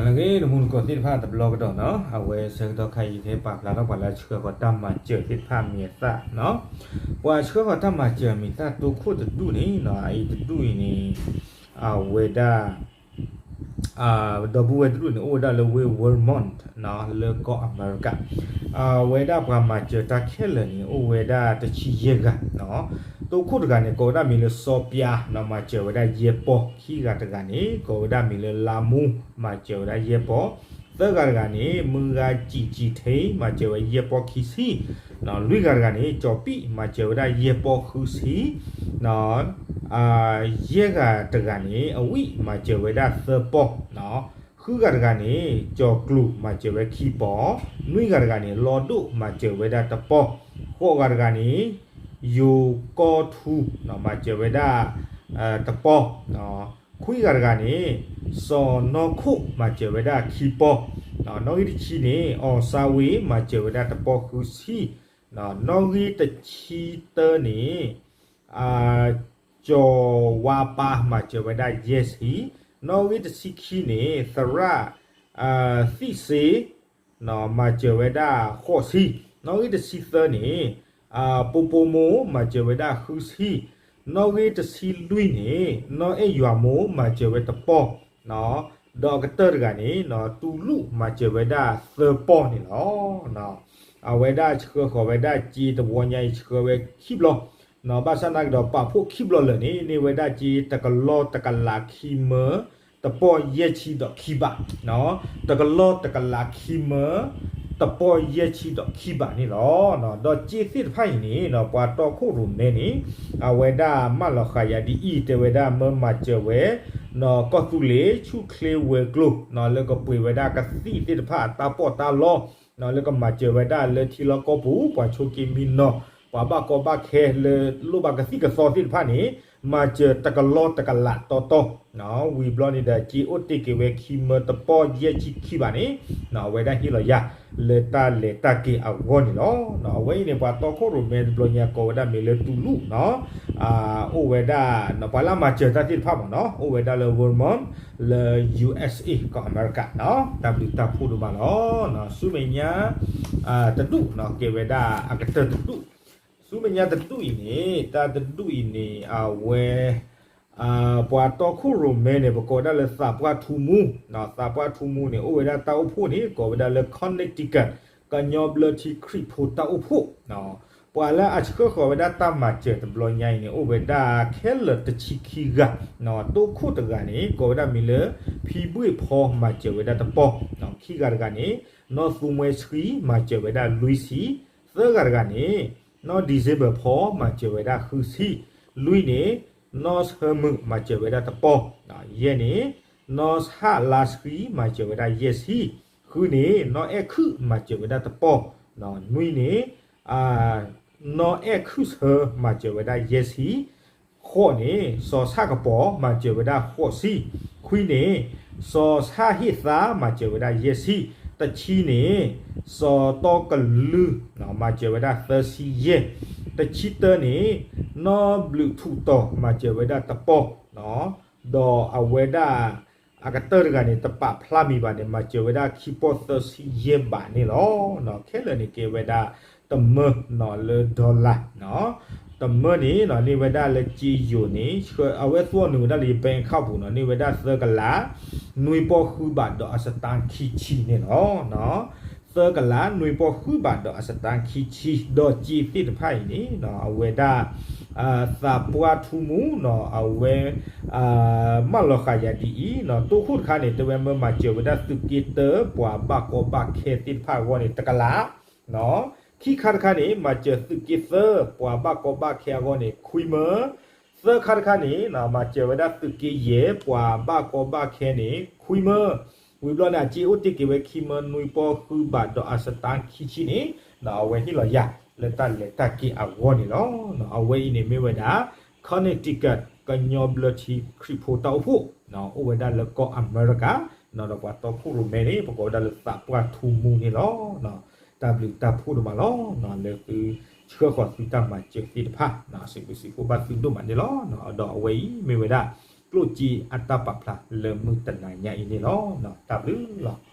လၢအဂ့ၤ နမူနကိးသ့ၣ်တဖၣ်တဘျီကဒီးနီၤ, အဝဲဆၢကတီၢ်ခါအံၤ ယကဟဲပာ်ဖျါထီၣ်ပှၤလၢအဆှၢဃီၤတၢ်မၤစၢၤသ့ၣ်တဖၣ်အမံၤအသၣ်နီၤ. ပှၤဆှၢဃီၤတၢ်မၤစၢၤအမံၤသၣ်တိခိၣ်တဒူၣ်န့ၣ်နီၤ, အအံၤတဒူၣ်အံၤန့ၣ် အဝဲဒၣ် ဒီပုၢ်ဝဲၢ်တဒူၣ်န့ၣ် အိၣ်ဝဲဒၣ်လၢဝ့ၢ် Vermont နီၤ လၢကီၢ်အမဲရကၤ. အဝဲဒၣ်ပှၤမၤစၢၤတၢ်ခဲလၢာ်န့ၣ် အိၣ်ဝဲဒၣ်တဆံယဲၢ်ဂၤနီၤ. တိခိၣ်တဂၤန့ၣ် ကိးဝဲဒၣ်မံၤလၢစီပျါနီၤ, မၤစၢၤဝဲဒၣ်ယဲၢ်ပီၢ်. ခံဂၤတဂၤန့ၣ် ကိးဝဲဒၣ်မံၤလၢလါမူ, မၤစၢၤဝဲဒၣ်ယဲၢ်ပီၢ်. သၢဂၤတဂၤန့ၣ် မုၢ်ဂၤစံၣ်စံၣ်ထ့ မၤစၢၤဝဲယဲၢ်ပီၢ်ခံဆံ, လွံၢ်ဂၤတဂၤန့ၣ် ကၠီၤပံၣ် မၤစၢၤဝဲဒၣ်ယဲၢ်ပီၢ်ဃုဆံ ယဲၢ်ဂၤတဂၤန့ၣ် အဝံၣ် မၤစၢၤဝဲဒၣ်သၢပီၢ်, ဃုဂၤတဂၤန့ၣ် ကၠီၤကျူၤ မၤစၢၤဝဲခံပီၢ်, နွံဂၤတဂၤန့ၣ် လီဒိၣ် မၤစၢၤဝဲဒၣ်တပီၢ်, ဃိးဂၤတဂၤန့ၣ် ယိၤကီထူ မၤစၢၤဝဲဒၣ်တပီၢ်, ခွံဂၤတဂၤန့ၣ် စီၤနီၢ်ခိၣ် မၤစၢၤဝဲဒၣ်ခံပီၢ်, နီၣ်ဂံၢ်တဆံန့ၣ် အီၣ်စါဝ့ မၤစၢၤဝဲဒၣ်တပီၢ်ဃုဆံ, နီၣ်ဂံၢ်တဆံတၢန့ၣ် ကၠီၤဝါပၢ် မၤစၢၤဝဲဒၣ်ယဲၢ်ဆံ, နီၣ်ဂံၢ်တဆံခံန့ၣ် သရၣ်သံၣ်စ့ မၤစၢၤဝဲဒၣ်ဃိးဆံ, နီၣ်ဂံၢ်တဆံသၢန့ၣ် ပိပိမိၢ် မၤစၢၤဝဲဒၣ်ဃုဆံ, နီၣ်ဂံၢ်တဆံလွံၢ်န့ၣ် နီၢ်အဲၣ်ယွၤမိၢ် မၤစၢၤဝဲတပီၢ်, ဒီးအကတၢၢ်တဂၤန့ၣ် တူလူၢ် မၤစၢၤဝဲဒၣ်သၢပီၢ်န့ၣ်လီၤ. အဝဲဒၣ်ဆှၢဃီၤဝဲဒၣ်စ့တဝီညါအံၤ ဆှၢဝဲခံဘျီ, ဘၣ်ဆၣ်နာ်က့ဒီးပာ်ဖှိၣ်ခံဘျီလၢာ်န့ၣ် န့ၢ်ဝဲဒၣ်စ့တကလီၢ်တကလးခံမၢ တပီၢ်ယဲၢ်ဆံဒီးခံဘး, တကလီၢ်တကလးခံမၢ တပီၢ်ယဲၢ်ဆံဒီးခံဘးန့ၣ်လီၤ. ဒီးစ့သ့ၣ်တဖၣ်အံၤန့ၣ် ပှၤတီခိၣ်ရိၣ်မဲန့ၣ် အဝဲဒၣ်မၢလီၤဃာ်ယၤဒ်အံၤ တဲဝဲဒၣ်မၢမၤစၢၤဝဲ ကီၢ်သူလ့ၤဆူၣ်ချ့ဝဲၤကျိၤ လၢကပှ့ၤဝဲဒၣ်ကသံၣ်သ့ၣ်တဖၣ်အတၢ်ပီးတၢ်လီ လၢကမၤစၢၤဝဲဒၣ်လၢထံလီၢ်ကီၢ်ပူၤ ပှၤဆိးက့မံနီၤ ပှၤဘၣ်ကီဘၣ်ခဲလၢလိၣ်ဘၣ်ကသံၣ်ကသီသ့ၣ်တဖၣ်န့ၣ် မၤစၢၤတကလီၢ်တကလးတီတီ, ဝံၤဘျီန့ၣ်ဒီး စ့အိၣ်တ့ၢ်က့ၤဝဲခံမၢတပီၢ်ယဲၢ်ဆံခံဘးန့ၣ် အဝဲဒၣ်ဟ့ၣ်လီၤယၤ လၢတၢ်လဲၤတၢ်က့ၤအဂီၢ်န့ၣ်လီၤ. အဝဲအံၤန့ၣ် ပှၤတီခိၣ်ရိၣ်မဲတဘျီညါကိးဝဲဒၣ်မ့ၢ်လၢတူလူၢ်နီၤ အိၣ်ဝဲဒၣ် ပှၤလၢအမၤစၢၤတၢ်သ့ၣ်တဖၣ်မ့ၢ်နီၤ အိၣ်ဝဲဒၣ်လၢ Vermont လၢ ယူၣ်အ့ၣ်စ့ၣ် ကီၢ်အမဲရကၤနီၤ တၢ်ဘျုးတၢ်ဖှိၣ်ဒိၣ်မးလီၤ. ဆူမဲာ်ညါ တဒူၣ်နီၤ ကဲဝဲဒၣ်အကတၢၢ်တဒူၣ်, ဆူမဲာ်ညါတဒူၣ်အံၤန့ၣ် တၢ်တဒူၣ်အံၤန့ၣ် အဝဲ ပှၤတီခိၣ်ရိၣ်မဲန့ၣ် ပကိးဝဲဒၣ်လၢသးပှၢ်ထူမူ, သးပှၢ်ထူမူန့ၣ် အိၣ်ဝဲဒၣ်တၢ်အိၣ်ဖှိၣ်န့ၣ် ကိးဝဲဒၣ်လၢ Connecticut ကညီဘျၢထံခရံာ်ဖိတၢ်အိၣ်ဖှိၣ်, ပှၤလၢအဆှၢဃီၤဝဲဒၣ်တၢ်မၤစၢၤတဘျီညါအံၤန့ၣ် အိၣ်ဝဲဒၣ်ခဲလၢာ်တဆံခံဂၤ, တိခိၣ်တဂၤန့ၣ် ကိးဝဲဒၣ်မ့ၢ်လၢ ဖံဘှ့ၣ်ဖီ မၤစၢၤဝဲဒၣ်တပီၢ်, ခံဂၤတဂၤန့ၣ် နီၢ်သူမှဲဆှံ မၤစၢၤဝဲဒၣ်လွံၢ်ဆံ, သၢဂၤတဂၤန့ၣ် နီၢ် December ဖီ မၤစၢၤဝဲဒၣ်ဃုဆံ, လွံၢ်န့ၣ် နီၢ်ဆၢမုာ် မၤစၢၤဝဲဒၣ်တပီၢ်, ယဲၢ်န့ၣ် နီၢ်ဆၣ်လါဆှံ မၤစၢၤဝဲဒၣ်ယဲၢ်ဆံ, ဃုန့ၣ် နီၢ်အဲၣ်ခုၣ် မၤစၢၤဝဲဒၣ်တပီၢ်, နွံန့ၣ် နီၢ်အဲၣ်ခုၣ်ဆၢ မၤစၢၤဝဲဒၣ်ယဲၢ်ဆံ, ဃိးန့ၣ် စီၤဆၣ်ကပီၤ မၤစၢၤဝဲဒၣ်ဃိးဆံ, ခွံန့ၣ် စီၤဆၣ်ဟ့ၣ်သါ မၤစၢၤဝဲဒၣ်ယဲၢ်ဆံ, တဆံန့ၣ် စီၤတီကလုၢ် မၤစၢၤဝဲဒၣ်သၢဆံယဲၢ်, တဆံတၢန့ၣ် နီၢ်ဘျုးထူးတီၤ မၤစၢၤဝဲဒၣ်တပီၢ်, ဒီးအဝဲဒၣ် အကတၢၢ်တဂၤန့ၣ် တပာ်ဖျါမံၤဘၣ်န့ၣ် မၤစၢၤဝဲဒၣ်ခံပီၢ်သၢဆံယဲၢ်ဘးန့ၣ်လီၤ. ခဲလၢာ်န့ၣ်ကဲဝဲဒၣ် တမၢနီၤ လၢ dollar နီၤ, တမၢန့ၣ်နီၤ န့ၢ်ဝဲဒၣ်လၢစ့ယိၤန့ၣ် အဝဲသူအီၤနုာ်ဝဲဒၣ်လၢယ bank account ပူၤနီၤ န့ၢ်ဝဲဒၣ်သၢကလး နွံပီၢ်ဃုဘးဒီးအစတါခံဆံန့ၣ်လီၤ. သၢကလးနွံပီၢ်ဃုဘးဒီးအစတါခံဆံ ဒီးစ့သ့ၣ်တဖၣ်အံၤန့ၣ် အဝဲဒၣ် သးပှၢ်ထူမူနီၤ အဝဲ မၢလီၤဃာ်ယၤဒ်အံၤ, တိခိၣ်တခါန့ၣ် တဲဝဲမၢမၤစၢၤဝဲဒၣ်သုးက့တၢ ပှၤဘၣ်ကီဘၣ်ခဲသ့ၣ်တဖၣ်အဂီၢ်န့ၣ် တကလး, ခံခါတခါန့ၣ် မၤစၢၤသုးက့သၢ ပှၤဘၣ်ကီဘၣ်ခဲအဂီၢ်န့ၣ် ခွံမၢ, သၢခါတခါန့ၣ် မၤစၢၤဝဲဒၣ်သုးက့ယဲၢ် ပှၤဘၣ်ကီဘၣ်ခဲန့ၣ် ခွံမၢ, ဝံၤဘျီန့ၣ် အစ့အိၣ်တ့ၢ်က့ၤဝဲခံမၢနွံပီၢ်ဃုဘးဒီးအစတါခံဆံန့ၣ် အဝဲဟ့ၣ်လီၤယၤ လၢတၢ်လဲၤတၢ်က့ၤအဂီၢ်န့ၣ်လီၤ. အဝဲအံၤန့ၣ်မ့ၢ်ဝဲဒၣ် Connecticut ကညီဘျၢထံခရံာ်ဖိတၢ်အိၣ်ဖှိၣ် အိၣ်ဝဲဒၣ်လၢကီၢ်အမဲရကၤ, ဒီးပှၤတီခိၣ်ရိၣ်မဲန့ၣ် ပကိးဝဲဒၣ်လၢသးပှၢ်ထူမူန့ၣ်လီၤ. တၢ်ဘျုးတၢ်ဖှိၣ်ဒိၣ်မးလီၤ. လၢသုဆှၢဃီၤသုတၢ်မၤစၢၤသ့ၣ်တဖၣ် စံးဘျုးစံးဖှိၣ်ဘၣ်သုဒိၣ်မးန့ၣ်လီၤ. ဒီးအဝဲအံၤမ့ၢ်ဝဲဒၣ် ကျိၣ်စ့အတၢ်ပာ်ဖျါလၢမုၢ်တနၤညါအံၤန့ၣ်လီၤ. တၢ်ဘျုးလီၤ.